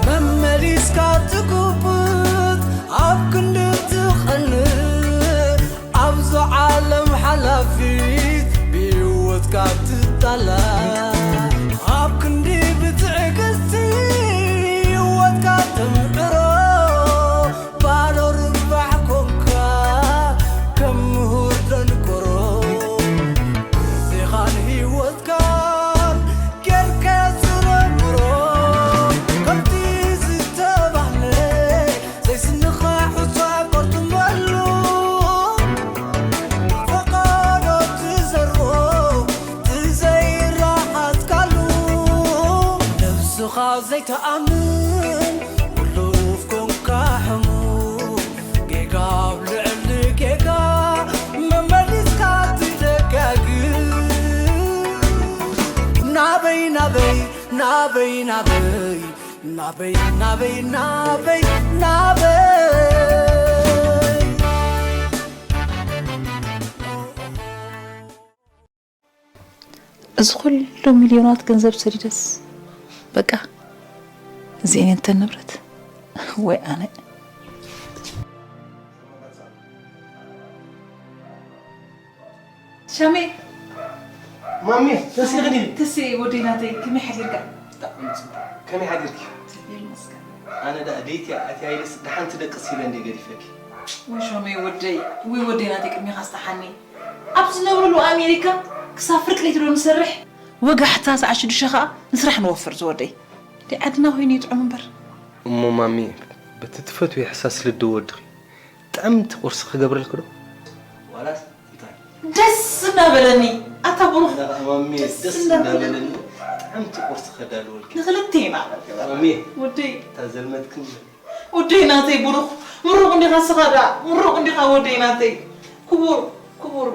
መመሊስካ ትጉብጥ ኣብ ክንዲ ትቐንእ ኣብዛ ዓለም ሓላፊት ብህይወትካ ትጣላ ኣብ ክንዲ ብትዕግስቲ ህይወትካ ተምዕሮ ባዶ ርባሕ ኮንካ ከም ምሁር ደንቆሮ ግዜኻን ህይወትካን ጌርካ ዝነብሮ ከምቲ ዝተባህለ ዘይስንኻ ሑጻ ቆርጥመሉ ፈቃዶ ትዘርቦ ትዘይረሓጽካሉ ነብስኻ ዘይተኣምን ውሉፍ ኮንካ ሕሙም ጌጋ ኣብ ልዕሊ ጌጋ መመሊስካ ትደጋግም ናበይ ናበይ ናበይ ናበይ ናበይ ናበይ ናበይ ናበይ እዚ ኩሉ ሚልዮናት ገንዘብ ሰዲደስ በቃ እዚኤን እተን ንብረት ወይ ኣነ ሸሜ ማሚ ተስእልኒ ተሴ ወደይ ናተይ ከመይ ሓዲርካ ከመይ ሓዲርኪ ይመስገን ኣነ ዳ ቤት ኣትያ ኢለስ ደሓንቲ ደቅስ ኢለ እንደ ገዲፈኪ ወይ ሸሜ ወደይ ወይ ወደይ ናተይ ቅድሚኻ ዝተሓኒ ኣብ ዝነብረሉ ኣሜሪካ ክሳብ ፍርቂ ለይቲ ዶ ንሰርሕ ወጋሕታ ሰዓት ሽዱሽተ ኸዓ ንስራሕ ንወፍር ዝወደይ ደይ ዓድና ኮይኑ ይጥዑም እምበር እሞ ማሚ በቲ ትፈትዊ ሕሳስ ልዲ ወድኺ ጥዕምቲ ቁርሲ ክገብረልኪ ዶ ዋላስ እንታይ ደስ እናበለኒ ኣታ ብሩኽ ማሚ ደስ እንዳበለኒ። እንዳበለኒ ጥዕምቲ ቁርሲ ከዳልወልኪ ንክልቴና ማሚ ወደይ እታ ዘልመትክን ወደይ ናተይ ብሩኽ ምሩቕ እንዲኻ ስኻ ደኣ ምሩቕ እንዲኻ ወደይ ናተይ ክቡር ክቡር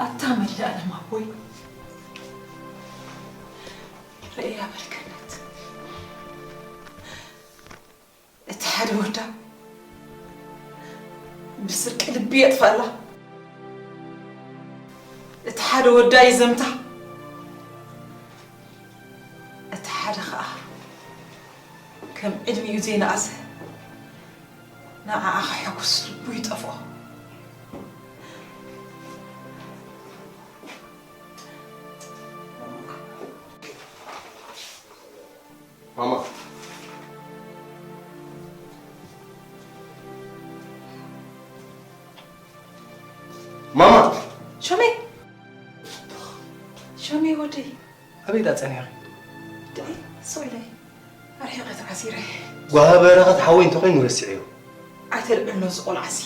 ኣታ መድሊ ኣለም ኣቦይ ርእያ በልከነት እቲ ሓደ ወዳ ብስርቂ ልቢ የጥፈላ እቲ ሓደ ወዳ ይዘምታ እቲ ሓደ ኸዓ ከም ዕድሚኡ ዘይነኣሰ ንዓኣ ከሐጉስ ልቡ ይጠፍኦ ማማ ማማ ሸሜ ሸሜ ወደይ ኣበይ ዳ ጸኒሕኺ ደይ ሶይለይ ኣርሒቐ ተዓሲረ ጓሃ በረኸት ሓወይ እንተኾይኑ ረስዕዮ ኣይተልዕሎ ዝቆልዓሲ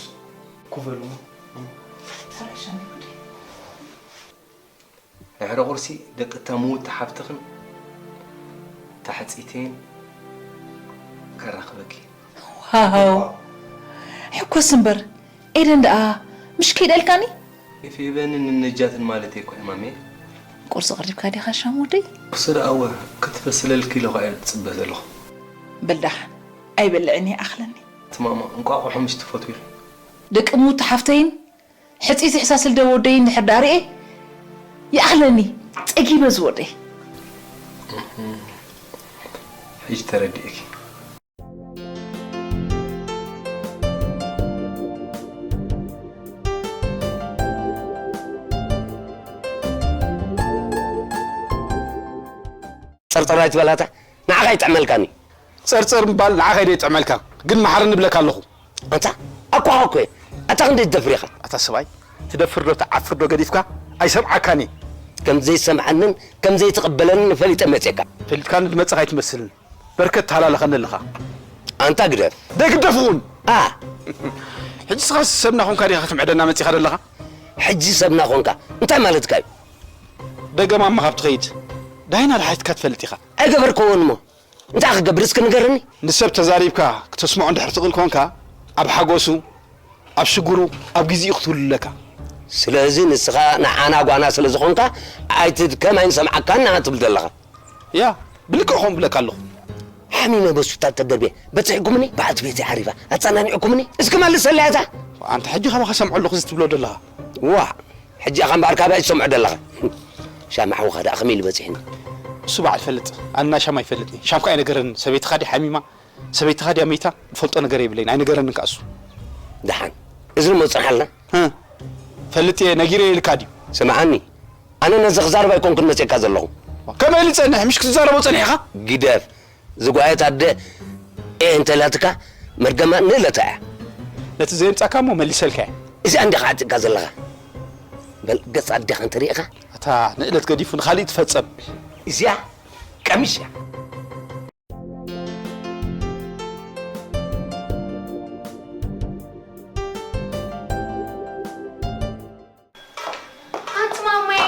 ኩፈሉ ሕራይ ሸሜ ወደይ ድሕሪ ቁርሲ ደቂ እታ ምውቲ ሓፍትኽን ታሕፂተይን ከራኽበኪ ዋው ሕኮስ እምበር ኤደን ደኣ ምሽ ከይዳ ኢልካኒ ፌበንን ነጃትን ማለት እኮ እማሜ ቁርሲ ቀሪብካ ዲኻ ሻም ወደይ ቁርሲ ደኣ እወ ክትበስለልኪ ኢለ ኳ እየ ዝፅበ ዘለኹ በልዳሕ ኣይበልዕን ይኣኽለኒ ትማማ እንቋቑሖ ምሽ ትፈትዊ ኢኺ ደቂ ምውቲ ሓፍተይን ሕፂ ዝሕሳስል ደወደይ እንድሕር ዳኣ ርኤ ይኣኽለኒ ፀጊበ ዝወደይ ሕጂ ተረዲእኪ ጸርጸር ኣይትበላታ ንዓኻ ይጥዕመልካኒ ጸርጸር ምባል ንዓኻ እዩ ይጥዕመልካ ግን መሓረኒ እብለካ ኣለኹ ኣታ ኣኳ እኮ ኣታ ክንደይ ትደፍር ኢኻ ኣታ ሰብኣይ ትደፍር ዶ ትዓፍር ዶ ገዲፍካ ኣይሰምዓካን እየ ከም ዘይሰምዓንን ከም ዘይትቕበለንን ፈሊጠ መፅካ ፈሊጥካኒ ዝመፅኻ ኣይትመስልን በርከት ተሃላለኸኒ ኣለኻ ኣንታ ግደፍ ደይግደፍ እውን ኣ ሕጂ ስኻስ ሰብና ኾንካ ዲኻ ክትምዕደና መፂኻ ዘለኻ ሕጂ ሰብና ኾንካ እንታይ ማለትካ እዩ ደገማማ ካብ ትኸይድ ዳይና ድሓትካ ትፈልጥ ኢኻ ኣይገበርክዎን እሞ እንታይ ክገብር እስኪ ንገርኒ ንሰብ ተዛሪብካ ክተስምዖ እንድሕር ትኽእል ኮንካ ኣብ ሓጎሱ ኣብ ሽግሩ ኣብ ግዜኡ ክትህሉ ኣለካ ስለዚ ንስኻ ንዓና ጓና ስለ ዝኾንካ ኣይትድከም ኣይንሰምዓካን ንዓ ትብል ዘለኻ። ያ ብልክዕ ኾን ብለካ ኣለኹ። ሓሚመ በሱታት ተደርቤ በፂሕኩምኒ በዓልቲ ቤተይ ዓሪፋ ኣፀናኒዕኩምኒ እስኪ መልሰለያ እታ ኣንተ ሕጂ ካባኻ ሰምዖ ኣለኹ እዚ ትብሎ ዘለኻ። ዋ ሕጂ ኢኻ እምበኣር ካባይ ትሰምዖ ዘለኻ። ሻም ሓውኻ ደኣ ከመይ ኢሉ በፂሕኒ? እሱ በዓል ፈልጥ ኣና ሻም ኣይፈልጥ እየ። ሻም ከኣ ኣይነገረንን። ሰበይትኻ ድያ ሓሚማ ሰበይትኻ ድያ መይታ ዝፈልጦ ነገር የብለይን ኣይነገረንን ከኣ እሱ። ደሓን እዝን እሞ ፅንሓልና። ፈልጥ እየ ነጊረ ኢልካ ድዩ? ስምዓኒ ኣነ ነዚ ክዛረብ ኣይኮንኩን መፅእካ ዘለኹ። ከመይ ኢሉ ይፀንሕ ምሽ ክትዛረቦ ፀኒሕኻ? ግደፍ ዝጓየት ኣደ እየ እንተላትካ መርገማ ንእለታ እያ። ነቲ ዘየምፃእካ እሞ መሊሰልካ እየ። እዚኣ እንዲኻ ዓጢቕካ ዘለኻ። በል ገፅ ኣዴኻ እንተሪእኻ። ኣታ ንእለት ገዲፉ ንኻሊእ ትፈፀም። እዚኣ ቀሚሽ እያ። ኣቲ ማማይ፣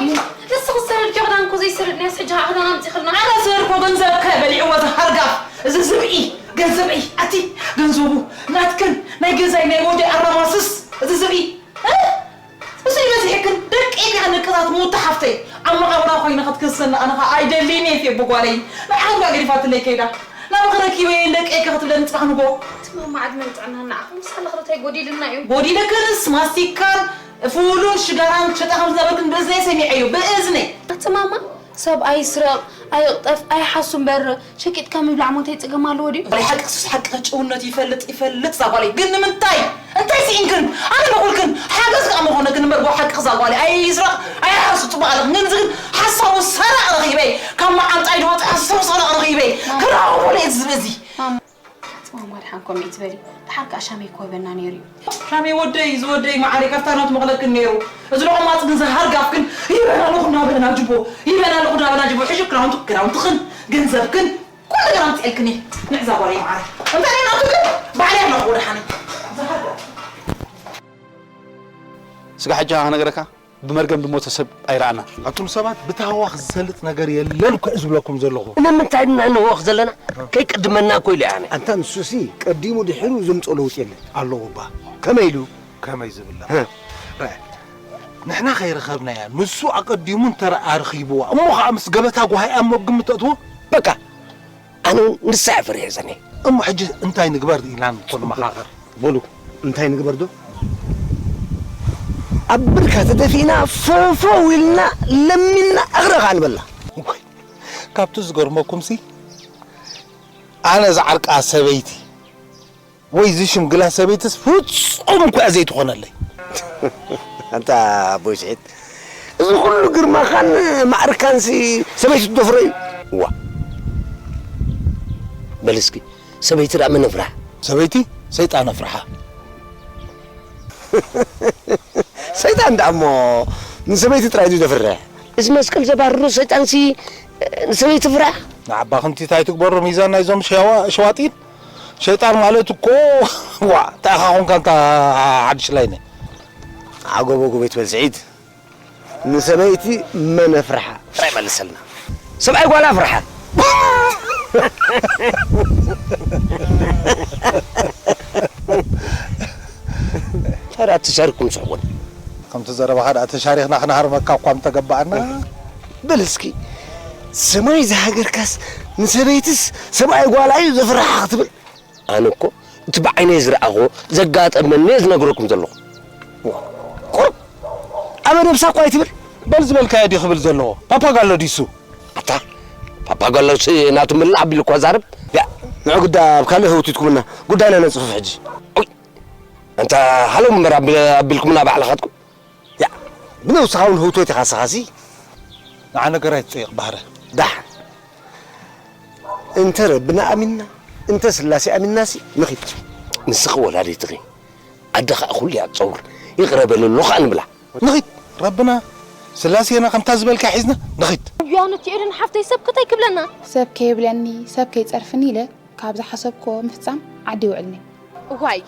ንስኺ ዝሰረድኪዮ ክዳን እኮ ዘይሰረድናዮስ ሕጂ ከዓ ክዳን ኣምፂኽልና። ኣነ ዝሰረድኮ ገንዘብከ በሊዕዎ እዚ ሃርጋፍ፣ እዚ ዝብኢ፣ ገንዘበይ፣ ኣቲ ገንዘቡ ናትክን ናይ ገዛይ ናይ ወደይ ኣራማስስ፣ እዚ ዝብኢ፣ እ? እሱ ይበዚሕክን፣ ደቀይ ከዓ ንቅታት ምውቲ ሓፍተይ፣ ኣብ መቓብራ ኮይነ ክትከሰኒ ኣነ ከዓ ኣይደልይን እየ ፌቡ ጓለይ፣ ንዓኹም ከዓ ገዲፋትለይ ከይዳ፣ ናበኺ ረኪበየን ደቀይ ከ ክትብለኒ ፅባሕ ንጎ። ኣቲ ማማ ዕድመን ጥዕናን ንዓኹም፣ ምሳና ኸ እንታይ ጎዲሉና እዩ? ጎዲለክንስ ማስቲካን ፉሉን ሽጋራን ትሸጣ ከም ዝነበርክን ብእዝነይ ሰሚዐዮ ብእዝነይ። ኣቲ ማማ ሰብ ኣይስረቕ ኣይቕጠፍ ኣይሓሱ እምበር ሸቂጥካ ምብላዕ ሞ እንታይ ጸገም ኣለዎ ድዩ? ናይ ሓቂ ክሱስ ሓቂ ጭውነት ይፈልጥ ይፈልጥ እዛ ጓለይ ግን ንምንታይ እንታይ ስኢንክን ኣነ ንኹልክን ሓገዝ ከኣ ምኾነክን እምበር ብሓቂ እዛ ጓለይ ኣይስረቕ ኣይሓሱ ጽቡቕ ኣለኽን ግን እዚ ግን ሓሳቡ ሰራቕ ረኺበ ካብ መዓንጣይ ዝወጽእ ሓሳቡ ሰራቕ ረኺበ ክራኸቦ ለየ ዝብል እዚ ማማ ጽማማ ድሓን ከምኡ ትበሊ ድሓር ከኣ ሻመይ ክወበና ነይሩ እዩ። ሻመይ ወደይ ዝወደይ መዓረይ ካብታ ናቱ መቕለክን ነይሩ እዚ ለቖማጽ ግን ዝሃርጋፍ ግን ይበና ኣለኹ እናበለ ናብ ጅቦ ይበና ኣለኹ እናበለ ናብ ጅቦ ሕጂ ክዳውንቱ ክዳውንትኽን ገንዘብክን ኩሉ ነገር ኣምፅኤልክን እየ ንዕዛ ጓለይ መዓረይ እንታይ ናይ ናቱ ግን ባዕለይ ኣለኹ ድሓነይ ዝሃርጋፍ ስጋ ሕጂ ክነግረካ ብመርገም ዝሞተ ሰብ ኣይረኣናን። ኣቱም ሰባት ብታህዋኽ ዝሰልጥ ነገር የለን እኮ እየ ዝብለኩም ዘለኹ። ንምንታይ ድና ንህወኽ ዘለና? ከይቅድመና እኮ ኢለ ኣነ። ኣንታ ንሱሲ ቀዲሙ ድሒሩ ዘምፅኦ ለውጢ የለን። ኣለዎ እባ። ከመይ ኢሉ? ከመይ ዝብላ? ርአ፣ ንሕና ከይረኸብናያ ንሱ ኣቐዲሙ እንተ ረኣ ረኺብዋ እሞ ኸዓ ምስ ገበታ ጓሃይ ኣብ መግምት ተእትዎ? በቃ ኣነ እውን ንሳ እየ ፈሪሐ ጸኒሐ። እሞ ሕጂ እንታይ ንግበር ኢልና ንቶ ንመኻኸር። በሉ እንታይ ንግበር ዶ? ኣብ ብርካ ተደፊእና ፈፈው ኢልና ለሚንና እግርኻ ንበላ። እዋይ ካብቲ ዝገርመኩምሲ ኣነ ዝዓርቃ ሰበይቲ ወይ ዝሽምግላ ሰበይትስ ፍጹም እኳ እያ ዘይትኾነለይ። ኣንታ ኣቦይ ስዒድ፣ እዚ ኩሉ ግርማኻን ማዕርካንሲ ሰበይቲ ትደፍሮ እዩ። እዋ በል እስኪ ሰበይቲ ደኣ መን ፍራሕ? ሰበይቲ ሰይጣን ኣፍርሓ። ሰይጣን ደኣ እሞ ንሰበይቲ ጥራይ ድዩ ዘፍርሕ? እዚ መስቀል ዘባርሮ ሰይጣንሲ ንሰበይቲ ፍራሕ? ንዓባኽንቲ እንታይ ትግበሮ ሚዛን ናይዞም ሸዋ- ሸዋጢን? ሸይጣን ማለት እኮ ዋ እንታይ ኢኻ ኾንካ እንታ ሓድሽ ላይነ ዓጎቦ ጎበይ ትበል ስዒድ ንሰበይቲ መን ኣፍርሓ ጥራይ መልሰልና ሰብኣይ ጓል ኣፍርሓ ታዲያ ተሻሪኩም ስሕቁን ከምቲ ዘረባኻ ደኣ ተሻሪኽና ክንሃርመካ እኳ ምተገባኣና በል እስኪ ሰማይ ዝሃገርካስ ንሰበይትስ ሰብኣይ ጓላ እዩ ዘፍርሓ ክትብል ኣነ እኮ እቲ ብዓይነይ ዝረኣኽዎ ዘጋጠመኒ እየ ዝነግረኩም ዘለኹ። ቁሩብ ኣበ ነብሳ እኳ ኣይትብል። በል ዝበልካዮ ድዩ ክብል ዘለዎ? ፓፓጋሎ ድዩ እሱ? ኣታ ፓፓጋሎስ ናቱ ምላእ ኣቢሉ እኳ ዛርብ። ያ ንዑ ግዳ ኣብ ካልእ ህውቲትኩምና ጉዳይና ነጽፍፍ ሕጂ። ኡይ ኣንታ ሃሎ እምበር ኣቢልኩምና ባዕልኻትኩም። ያ ብነብስኻ እውን ህውቶት ኢኻ ንስኻሲ። ንዓ ነገር ኣይትጸየቕ ባህረ። ደሓን እንተ ረብና ኣሚንና እንተ ስላሴ ኣሚንናሲ ንኺድ። ንስኺ ወላዲትኺ ኣደ ኸኣ ኩሉ እያ ትጸውር። ይቕረ በለሉ ኸኣ ንብላ። ንኺድ ረብና ስላሴና ከምታ ዝበልካ ሒዝና ንኺድ። እያ ነቲ ኤደን ሓፍተይ ሰብ ከታይ ክብለና። ሰብ ከይብለኒ ሰብ ከይጸርፍኒ ኢለ ካብ ዝሓሰብክዎ ምፍጻም ዓዲ ይውዕልኒ። እዋይ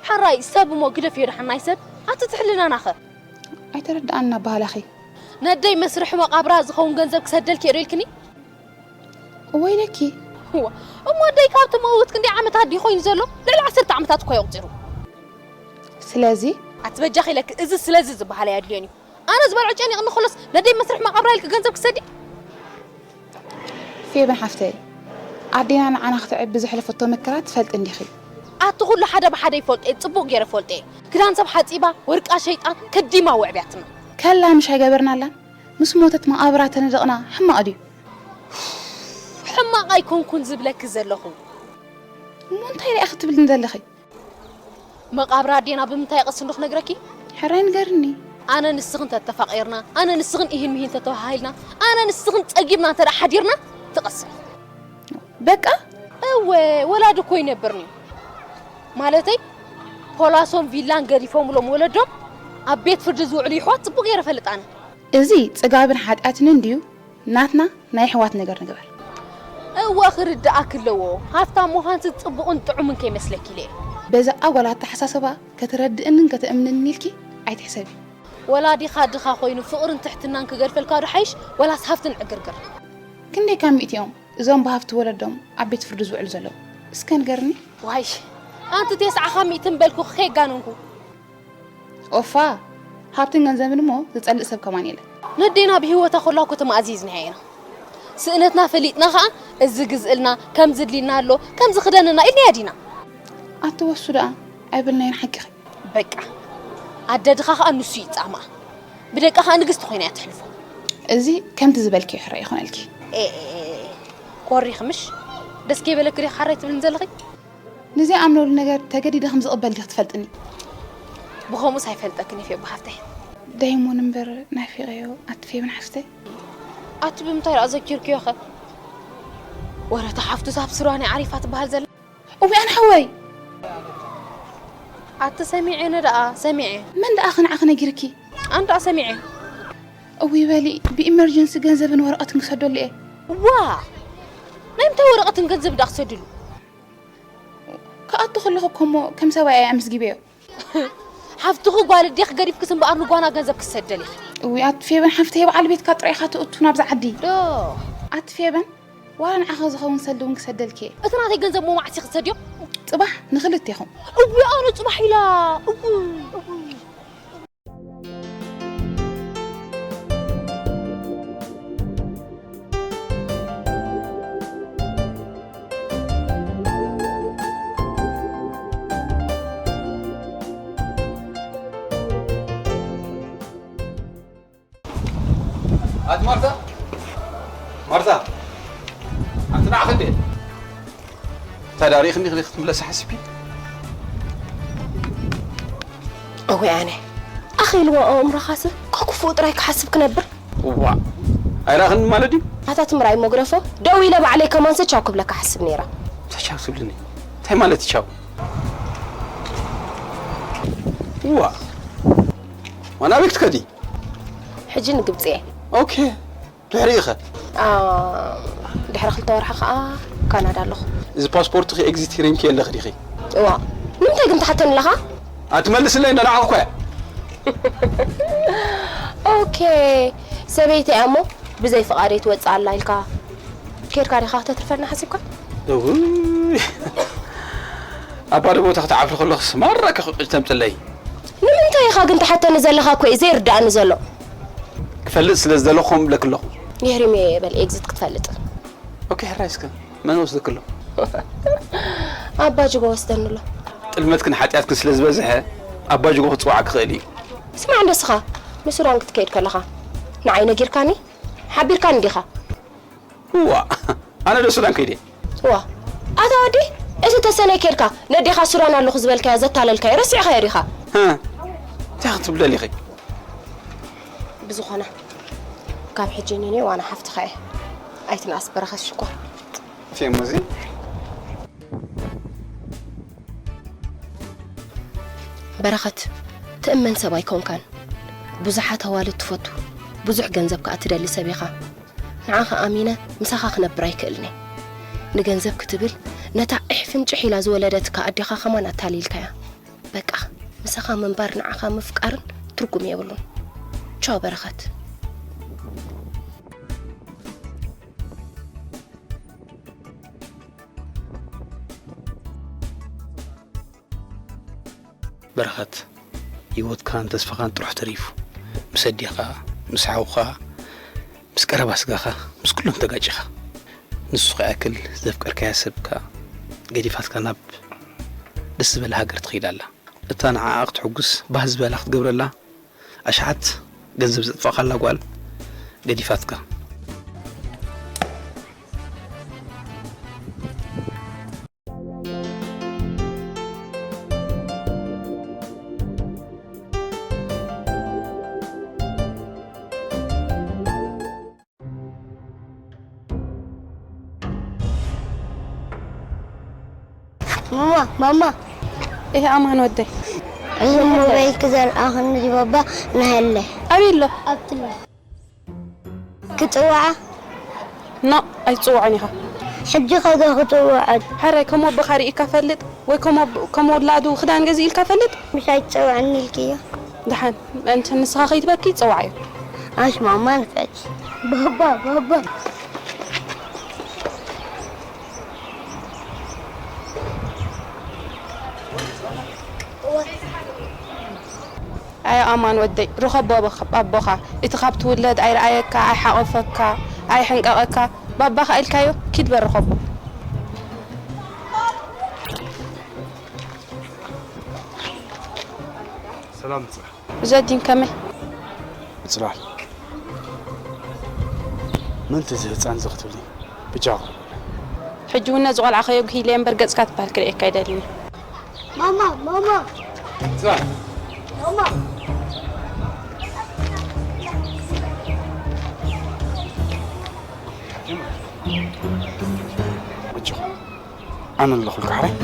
ሓራይ ሰብ እሞ ግደፍዮ ደሓን ናይ ሰብ ኣቲ ትሕልናናኸ። ኣይተረድኣን ኣባህላኺ። ነደይ መስርሒ መቓብራ ዝኸውን ገንዘብ ክሰደልኪ እየ ዶ ኢልክኒ? እወይለኪ። እዋ እሞ ኣደይ ካብ ትመውት ክንደይ ዓመታት ድዩ ኮይኑ ዘሎ? ልዕሊ ዓሰርተ ዓመታት እኮ እዩ ኣቑጺሩ። ስለዚ ኣትበጃኺ ኢለኪ፣ እዚ ስለዚ ዝበሃል ኣየድልዮን እዩ። ኣነ ዝበልዖ ጨኒቕኒ፣ ከሎስ ነደይ መስርሕ መቓብራ ኢልኪ ገንዘብ ክሰዲ? ፌበን ሓፍተይ፣ ኣዴና ንዓና ክትዕቢ ዘሕለፈቶ መከራ ትፈልጢ እንዲኺ። ኣቲ ኩሉ ሓደ ብሓደ ይፈልጦ እየ፣ ጽቡቕ ገይረ ፈልጦ እየ። ክዳን ሰብ ሓጺባ፣ ወርቃ ሸይጣ፣ ከዲማ ወዕብያትና። ከላ ምሽ ኣይገበርናላን፣ ምስ ሞተት መቓብራ ተነደቕና። ሕማቕ ድዩ? ሕማቕ ኣይኮንኩን ዝብለኪ ዘለኹ። እሞ እንታይ ደኣ ክትብልኒ ዘለኺ? መቓብር ኣዴና ብምንታይ ይቐስን ዶ ክነግረኪ? ሕራይ ንገርኒ። ኣነ ንስኽን ተተፋቒርና፣ ኣነ ንስኽን ኢሂን ምሂን ተተባሃሂልና፣ ኣነ ንስኽን ጸጊብና እንተ ደኣ ሓዲርና ትቐስን። በቃ? እወ፣ ወላዲ እኮ ይነብርኒ። ማለተይ ፖላሶን ቪላን ገዲፎምሎም ወለዶም ኣብ ቤት ፍርዲ ዝውዕሉ ይሕዋት ጽቡቕ ገይረ እፈልጥ ኣነ። እዚ ጽጋብን ሓጢኣትን እንድዩ። ናትና ናይ ኣሕዋት ነገር ንግበር። እወ ክርድኣኪ ኣለዎ። ሃፍታም ምዃንሲ ጽቡቕን ጥዑምን ከይመስለኪ ኢለ እየ። በዚ ኣጓል ኣተሓሳስባ ከተረድእንን ከተእምንንን ኢልኪ ኣይትሕሰቢ። ወላዲኻ ድኻ ኮይኑ ፍቕርን ትሕትናን ክገድፈልካ ዶ ሓይሽ ወላስ ሃፍትን ዕግርግር? ክንደይ ካብ ሚእቲ እዮም እዞም ብሃፍቲ ወለዶም ኣብ ቤት ፍርዲ ዝውዕሉ ዘለዉ? እስከ ንገርኒ። ዋይ ኣንቲ ቴስዓ ካብ ሚእቲ ምበልኩኺ ከየጋነንኩ። ኦፋ፣ ሃብትን ገንዘብን እሞ ዝጸልእ ሰብ ከማን የለን። ነዴና ብህይወታ ኮላ እኮ ተማእዚዝናያ ኢና። ስእነትና ፈሊጥና ኸኣ እዚ ግዝእልና፣ ከምዚ ድሊና ኣሎ፣ ከምዚ ክደንና ኢልናያ ዲና? ኣቲ ወሱ ደኣ ኣይበልናዮን ሓቂኺ። በቃ ኣደ ድኻ ኸኣ ንሱ ይጻማኣ። ብደቃ ኸኣ ንግስቲ ኮይና እያ ተሕልፎ። እዚ ከምቲ ዝበልክዮ ሕራይ ይኹነልኪ። ኤ፣ ኤ፣ ኤ፣ ቆሪኺ ምሽ? ደስ ከይበለኪ ዲኺ ሓራይ ትብልኒ ዘለኺ? ንዘይኣምነሉ ነገር ተገዲደ ከም ዝቕበል ዲኺ ትፈልጥኒ? ብኸምኡስ ኣይፈልጠክን እየ ፌቡ ሓፍተይ። ዳይሞን እምበር ናፊቐዮ ኣቲ ፌበን ሓፍተይ። ኣቲ ብምንታይ ደኣ ዘኪርክዮ ኸ? ወረ እታ ሓፍቱስ ኣብ ስርዋ ናይ ዓሪፋ ትበሃል ዘላ። እውይ ኣነ ሓወይ። ኣቲ ሰሚዐ ኣነ ደኣ ሰሚዐ። መን ደኣ ኸ ንዓኺ ነጊርኪ? ኣነ ደኣ ሰሚዐ። እውይ በሊ ብኢመርጀንሲ ገንዘብን ወረቐትን ክሰደሉ እየ። ዋ ናይ ምንታይ ወረቐትን ገንዘብ ደኣ ክሰድሉ? ክኣቱ ከለኹ እኮ እሞ ከም ሰብኣይ እየ ኣመስጊበዮ። ሓፍትኺ ጓል ኣዴኺ ገዲፍክስ እምበኣር ንጓና ገንዘብ ክሰደል ኢኺ። እውይ ኣቲ ፌበን ሓፍተይ በዓል ቤትካ ጥራይ ኢኻ ትእቱ ናብዛ ዓዲ። ዶ ኣቲ ፌበን ዋላ ንዓኺ ዝኸውን ሰልዲ እውን ክሰደልኪ እየ። እቲ ናተይ ገንዘብ እሞ መዓስ ኢኺ ትሰድዮ? ጽባሕ ንኽልቴኹም። እውይ ኣነ ጽባሕ ኢላ እውይ እውይ። ኣቲ ማርታ፣ ማርታ፣ ኣቲ ንዓኺ እንዴ? ታዲያ ሪእኽኒ ክትምለሲ ሓሲብኪ? እወ ኣነ ኣኺልዎ ኣእምሮኻሲ ከክፉኡ ጥራይ ክሓስብ ክነብር። እዋ ኣይረኣኽኒ ማለት ድዩ? ኣታ ትምራይ መግረፎ ደው ኢለ ባዕለይ ከማንሲ ቻው ክብለካ ሓስብ ነይረ። እንታይ ቻው ትብልኒ? እንታይ ማለት ቻው? እዋ ዋና ቤት ትከዲ? ሕጂ ንግብጺ እየ። ኦኬ ድሕሪኡ ኸ? ድሕሪ ክልተ ወርሒ ከዓ ካናዳ ኣለኹ። እዚ ፓስፖርትኺ ኤግዚት ሂረምኪ ኣለኺ ዲኺ? እዋ ንምንታይ ግን ትሓተኒ ኣለኻ? ኣትመልስለይ እንዳረኣኹ እኮ እያ። ኦኬ ሰበይቲ እያ እሞ ብዘይ ፍቓደይ ትወፅእ ኣላ ኢልካ ኬድካ ዲኻ ክተትርፈና ሓሲብካ? እውይ ኣብ ባዶ ቦታ ክትዓፍሪ ከለኽስ ማራ ከኽቕጭ ተምፅለይ። ንምንታይ ኢኻ ግን ትሓተኒ ዘለኻ እኮ እዩ ዘይርድኣኒ ዘሎ። ክፈልጥ ስለ ዝደለኹ ከምኡ እብለኪ ኣለኹ። የህሪመዮ እየ በል ኤግዚት ክትፈልጥ። ኦኬ ሕራይ እስከ መን ወስደኪ ኣሎ? ኣባጅጎ ወስደኒ ኣሎ። ጥልመትክን ሓጢኣትክን ስለ ዝበዝሐ ኣባጅጎ ክፅውዓኪ ይኽእል እዩ። ስማዕ እንዶ እስኻ ንሱዳን ክትከይድ ከለኻ ንዓይ ነጊርካኒ? ሓቢርካኒ ዲኻ? እዋእ ኣነ ዶ ሱዳን ከይደ? እዋ ኣታ ወዲ እቲ ተሰነይ ከድካ ነዴኻ ሱዳን ኣለኹ ዝበልካያ ዘታለልካዮ ረሲዕኻዮ ዲኻ? ህ እንታይ ክትብሊ ደሊኺ? ብዝኾነ ካብ ሕጂ ንኔ ዋና ሓፍትኻ እየ ኣይትንኣስ በረኸት ሽኮር። ፌሙዚ በረኸት ትእመን ሰብ ኣይኮንካን። ብዙሓት ኣዋልድ ትፈቱ ብዙሕ ገንዘብ ከኣ ትደሊ ሰብ ኢኻ። ንዓኻ ኣሚነ ምሳኻ ክነብር ኣይክእልን'የ። ንገንዘብ ክትብል ነታ ዒሕ ፍንጭሕ ኢላ ዝወለደትካ ኣዴኻ ከማን ኣታሊልካያ። በቃ ምሳኻ ምንባር ንዓኻ ምፍቃርን ትርጉም የብሉን። ቻው በረኸት። በረኸት ህይወትካን ተስፋኻን ጥራሕ ተሪፉ፣ ምስ ኣዴኻ፣ ምስ ሓውኻ፣ ምስ ቀረባ ስጋኻ፣ ምስ ኩሎም ተጋጭኻ። ንሱ ከይኣክል ዘፍቀርካያ ሰብካ ገዲፋትካ ናብ ደስ ዝበለ ሃገር ትኸይድ ኣላ። እታ ንዓኣ ክትሕጉስ ባህ ዝበላ ክትገብረላ ኣሽሓት ገንዘብ ዘጥፋእካላ ጓል ገዲፋትካ። ማማ ማማ እህ ኣማን ወደይ እዚ ሞባይል ክዘርኣ ክንዲ ባባ ናሃለ ኣበይ ኣሎ? ኣብትለ ክጽውዓ ኖ ኣይትጽውዖን ኢኻ። ሕጂ ከዶ ክጽውዖ ሕራይ ከም ኣቦኻ ርኢካ ፈልጥ ወይ ከም ኣቦ- ከም ወላዱ ክዳን ገዚእልካ ፈልጥ? ምሽ ኣይትጸውዐኒ ኢልክዮ ደሓን ምእንቲ ንስኻ ከይትበኪ ይጸዋዓዮ። ኣሽ ማማ ንፈት ባባ ባባ ኣይ ኣማን ወደይ ርኸቦ ኣቦኻ እቲ ካብ ትውለድ ኣይረኣየካ ኣይሓቐፈካ ኣይሕንቀቐካ ባባኻ ኢልካዮ ኪድ በል ርኸቦ። ሰላም ምጽራሕ። ዘዲን ከመይ? ምጽራሕ። ምንቲ እዚ ህፃን እዚ ክትብሊ ብጃኹ። ሕጂ እውን ነዚ ቆልዓ ከየጉሂለየ እምበር ገጽካ ትበሃል ክርእየካ ኣይደልን። ማማ ማማ ምጽራሕ። ማማ ኣጆኹ። ኣነ ኣለኹልካ ሕራይ።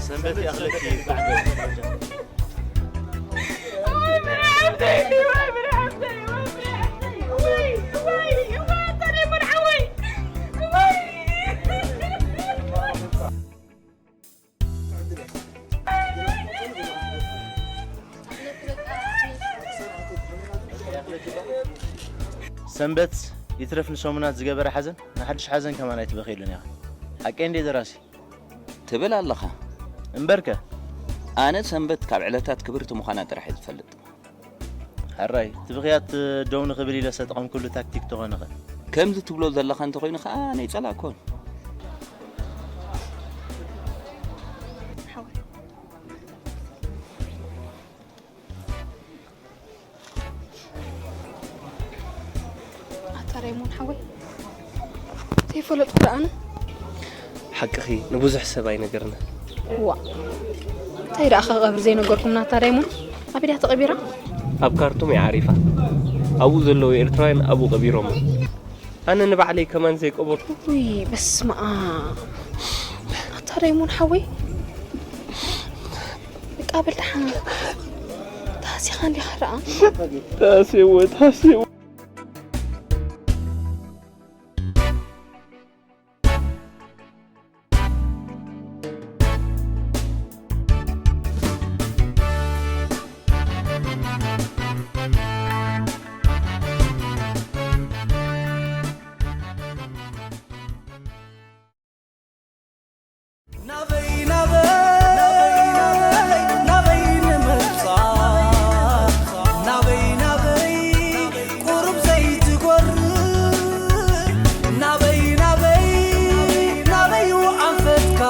ሰንበት ይኣኽለኪ። ሰንበት ይትረፍ ንሰሙናት ዝገበረ ሓዘን ንሓድሽ ሓዘን ከማን ኣይትበኽየሉን ኢኻ። ሓቀይ እንዴ ደራሲ? ትብል ኣለኻ። እምበርከ ኣነ ሰንበት ካብ ዕለታት ክብርቲ ምዃና ጥራሕ እየ ዝፈልጥ። ሕራይ እቲ ብኽያት ደው ንኽብል ኢለ ዝተጠቐምኩሉ ታክቲክ ተኾነ ኸ? ከምዚ ትብሎ ዘለኻ እንተኾይኑ ኸኣ ነይጸላእኮን። ኣታ ሬሞን ሓወይ ዘይፈለጥኩ ደኣ ኣነ። ሓቅኺ ንብዙሕ ሰብ ኣይነገርናን። ዋእ እንታይ ደኣ ከ ቀብር ዘይነገርኩምና ኣታ ሬሞን? ኣበይ ድያ ተቐቢራ? ኣብ ካርቱም እያ ዓሪፋ። ኣብኡ ዘለዉ ኤርትራውያን ኣብኡ ቀቢሮማ። ኣነ ንባዕለይ ከማን ዘይቀበርኩ። ውይ በስመ ኣብ። ኣታ ዳይሞን ሓወይ፣ በቃ በል ደሓን። ተሃሲኻ እንዲኻ ደኣ። ታሴዎ ታሴዎ። ናበይ ናበይ ናበይ ናበይ ንምብጻሕ ናበይ ናበይ ቁሩብ ዘይትጎር ናበይ ናበይ ናበይ ኣንፈትካ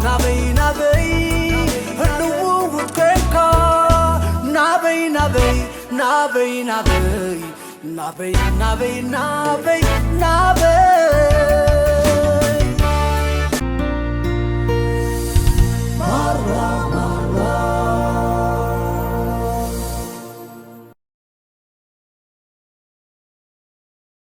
ናበይ ናበይ ህልው ውድ ኮይንካ ናበይ ናበይ ናበይ ናበይ ናበይ ናበይ ናበይ ናበይ